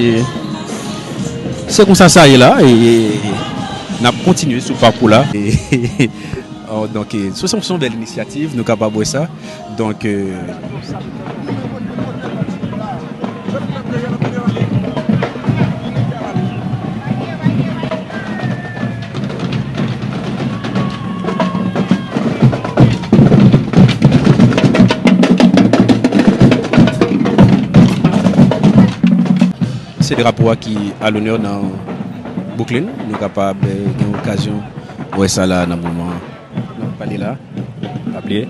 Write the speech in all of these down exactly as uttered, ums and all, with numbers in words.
E se konsa sa ye la, e, e, e n ap kontinye sou pakou la. E, oh, donk, e, se, se, se yon bèl inisyativ, nou kapab wè sa. Donk, e, se drapo a ki a lonè nan Brooklyn. Nou kapab, eh, gen okazyon wè sa la nan moman n ap pale la. Pa bliye,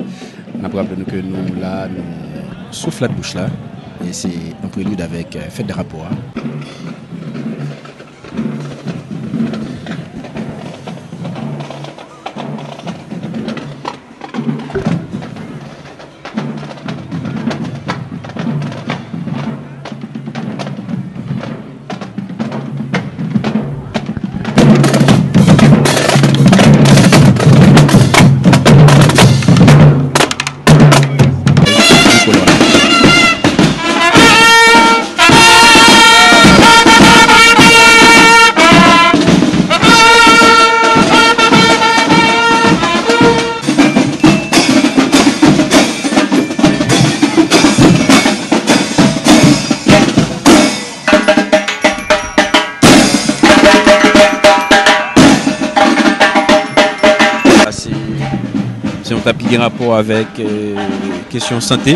n ap raple nou ke nou la, nou sou Flatbush la. E se an prelid avèk, eh, fèt drapo a. Sa se, se yon etap ki gen rapò avèk, eh, kesyon sante.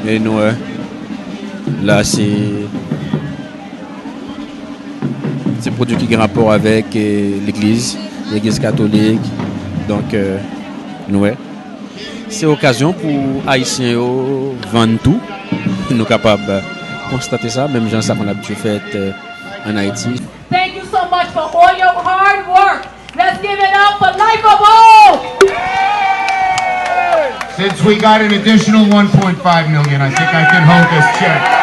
E nou wè, la se, se pwodui ki gen rapò avèk, eh, legliz, legliz katolik. Donk, eh, nou wè, se okazyon pou Ayisyen yo vann tou. Nou kapab konstate sa, menm jan sa konn abitye fèt, eh, ann Ayiti. Thank you so much for all your hard work. Let's give it up for Life of Hope. Since we got an additional one point five million, I think I can hold this check.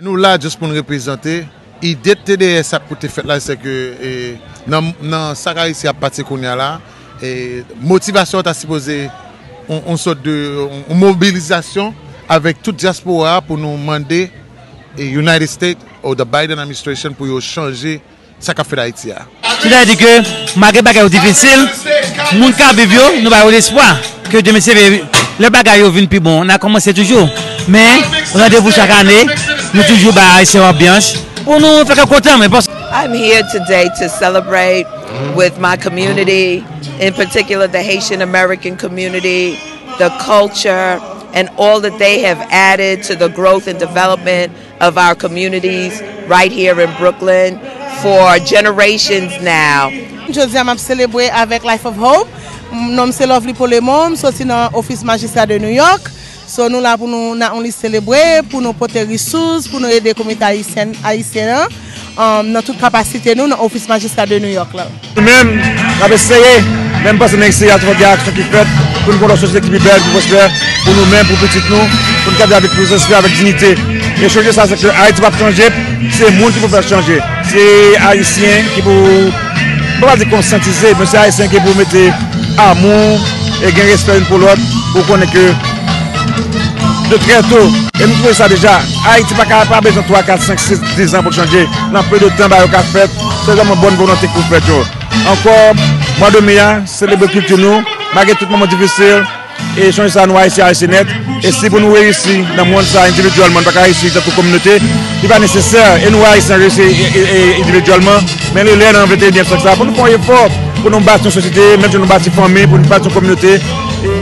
Nou la jis pou n reprezante. Ide ki te dèyè sa k pou te fèt la, se ke, e, nan, nan sa k Ayiti ap pase kounye a la, e, motivasyon an ta sipoze yon, yon sòt de, yon, yon mobilizasyon avèk tout dyaspora a pou nou mande, e, United States ou the Biden administration pou yo chanje sa k ap fèt Ayiti a. Sètadi ke, malgre bagay yo difisil, moun k ap viv yo, nou ba yo lespwa ke demen se vre, lè bagay yo vin pi bon, n a kòmanse toujou. Men, randevou chak ane, nou toujou bay Ayisyen yo anbyans pou nou fè kè kontan, men pas- I'm here today to celebrate with my community, in particular the Haitian American community, the culture, and all that they have added to the growth and development of our communities right here in Brooklyn for generations now. Jodi a, m ap selebre avèk Life of Hope. Non m se Lovely Polemon, m soti nan Office Magistrat de New York. So, nou la pou nou, n a only selebre, pou nou pote resous, pou nou ede kominote ayisyèn, ayisyen an, um, nan tout kapasite nou nan Office Magistrat de New York la. Nou menm, n ap eseye, men m panse nan eseye a, fòk gen aksyon ki fèt pou nou pran yon sosyete ki pi bèl, pi pwospè, pou nou menm, pou pitit nou, pou nou ka viv avèk plis respè, avèk diyite. E chanje sa, se ke Ayiti p ap chanje, se moun ki pou fè l chanje. Se Ayisyen ki pou, m pa di konsyantize, men se Ayisyen ki pou mete amou e gen respè youn pou lòt, pou konnen ke de trè to. E nou twouve sa deja. Ayiti pa ka, pa bezwen twa, kat, senk, sis, diz an pou l chanje. Nan pe de tan, bagay yo ka fèt. Se sèlman bòn volonte ki pou fèt yo. Ankò, mwa de me a, selebre kilti nou, malgre tout moman difisil, e chanje sa nou Ayisyen, Ayisyen nèt. E si pou nou reyisi nan mond sa endividyèlman, nou pa ka reyisi tankou kominote, li pa nesesè. E nou Ayisyen reyisi e, e, e, endividyèlman, men li lè nan venteyenyèm syèk sa, pou nou fè yon efò, pou nou bati yon sosyete, menm jan nou bati fanmi, pou nou bati yon kominote. E